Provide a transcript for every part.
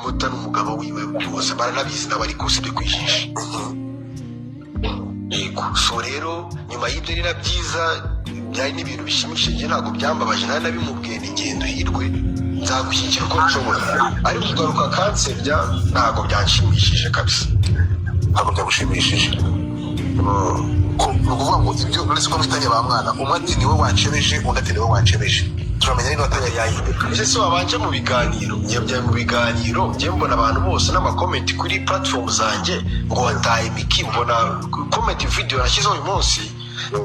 promoter n'umugabo wiwe bose baranabizi, n'abari usibye kwijisha. Yego, so rero nyuma y'ibyo ni na byiza, byari n'ibintu bishimishije. Njye ntabwo byambabaje, nari nabimubwiye ni ngendo hirwe, nzagushyigikira uko nshoboye, ariko kugaruka kansebya ntabwo byanshimishije kabisa. Ntabwo byagushimishije. Ni ukuvuga ngo ibyo uretse ko mufitanye ba mwana, umwe ati niwe wancebeje, undi ati niwe wancebeje, turamenya niba watangiye Yahinduka ese se wabanje mu biganiro? Njye mu biganiro, njye mbona abantu bose n'ama comment kuri platform zanjye ngo wataye Miki. Mbona comment, video nashyizeho uyu munsi,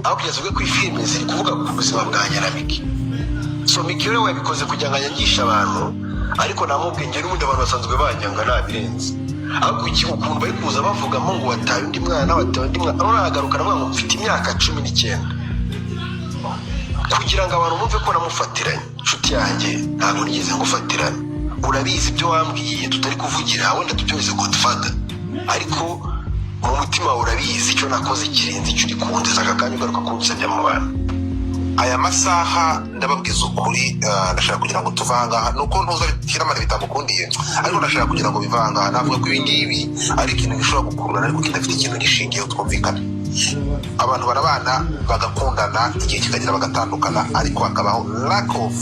aho kugeza ubwo kuri filime ziri kuvuga ku buzima bwanjye na Miki. So Miki rero yabikoze kugira ngo anyangishe abantu, ariko namubwiye njye n'ubundi abantu basanzwe banyanga ntabirenze. Ahubwo iki, ukuntu bari kuza bavugamo ngo wataye undi mwana, wataye undi mwana, none aragaruka aravuga ngo mfite imyaka 19, kugira ngo abantu bumve ko namufatiranye. Inshuti yanjye, ntabwo nigeze ngufatirana. Urabizi ibyo wambwiye tutari kuvugira, wenda tubyoheze Godfather, ariko mu mutima wawe urabizi icyo nakoze kirenze icyo uri kundeza aka kanya ugaruka kunsebya mu bantu. Aya masaha, ndababwiza ukuri, ndashaka kugira ngo tuve ahangaha. Ni uko ntuza Kiramani bitamukundiye, ariko ndashaka kugira ngo bive ahangaha. Navuga ko ibi ngibi ari ikintu gishobora gukururana ariko kidafite ikintu gishingiyeho. Twumvikane, abantu barabana bagakundana, igihe kikagera bagatandukana, ariko hakabaho lack of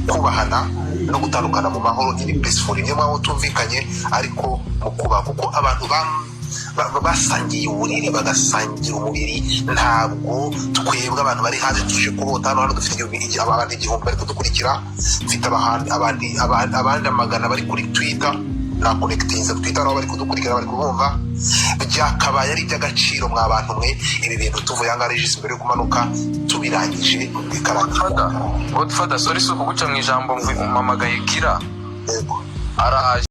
kubahana no gutandukana mu mahoro in peaceful. Niyo mpamvu tumvikanye, ariko mu kubaha, kuko abantu basangiye uburiri, bagasangira umubiri, ntabwo twebwe abantu bari hanze tuje kubota hano. Hano dufite abantu 1000 bari kudukurikira, mfite abandi amagana bari kuri Twitter na connectinze Twitter, nabo bari kudukurikira, bari kubumva. Byakabaye ari iby'agaciro, mwa bantu mwe. Ibi bintu tuvuye ahangaha, Regis, mbere yo kumanuka tubirangije, bikarangira. Godfather, Godfather, sorry, si ukuguca mu ijambo, mpamagaye Kira. Yego. Araje.